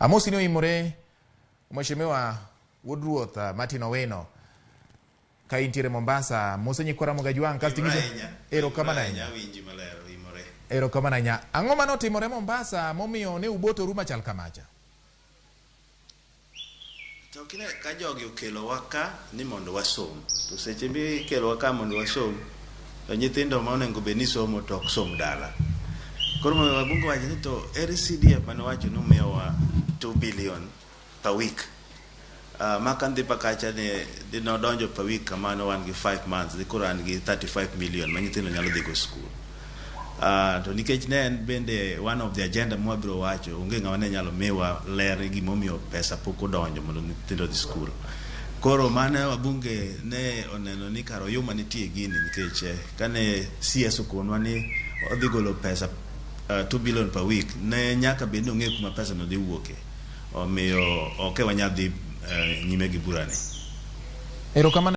Amosi ni oimore Mheshimiwa Wuod Ruoth Martin Owino ka intiere Mombasa, mose nyikwa Ramogi Ajwang' kasto Oimore inyiso ahinya. erokamano Oimore ahinya. ahinya, awinji maler, oimore. Erokamano ahinya. Ang'o mane otimore Mombasa momiyo ne ubotoru machal kamacha? To kine ka jogi okelowa ka ni mondo wasom, to seche mikelowa ka mondo wasom, to nyithindo ma onego bed ni somo to ok som dala. Koro wabunge wacho ni to ere CDF mane wacho ni umiyowa 2 billion per week. Ma ka ndhi pa kacha ne dhi nodonjo per week kamano wan gi 5 months dhi koro an gi 35 million ma nyithindo nyalo dhi go school. To nikech ne en bende one of the agenda mwabiro wacho, onge ng'ama ne nyalo miwa ler gimomiyo pesa pok odonjo mondo nyithindo odhi school. Koro mane wabunge ne oneno ni kar oyuma nitie gini nikech kane CS okonwa ni odhi golo pesa 2 billion per week ne nyaka bed ni ong'e kuma pesa no dhi wuoke. Omiyo ok e wanyal dhi nyime gi burani. Erokamano.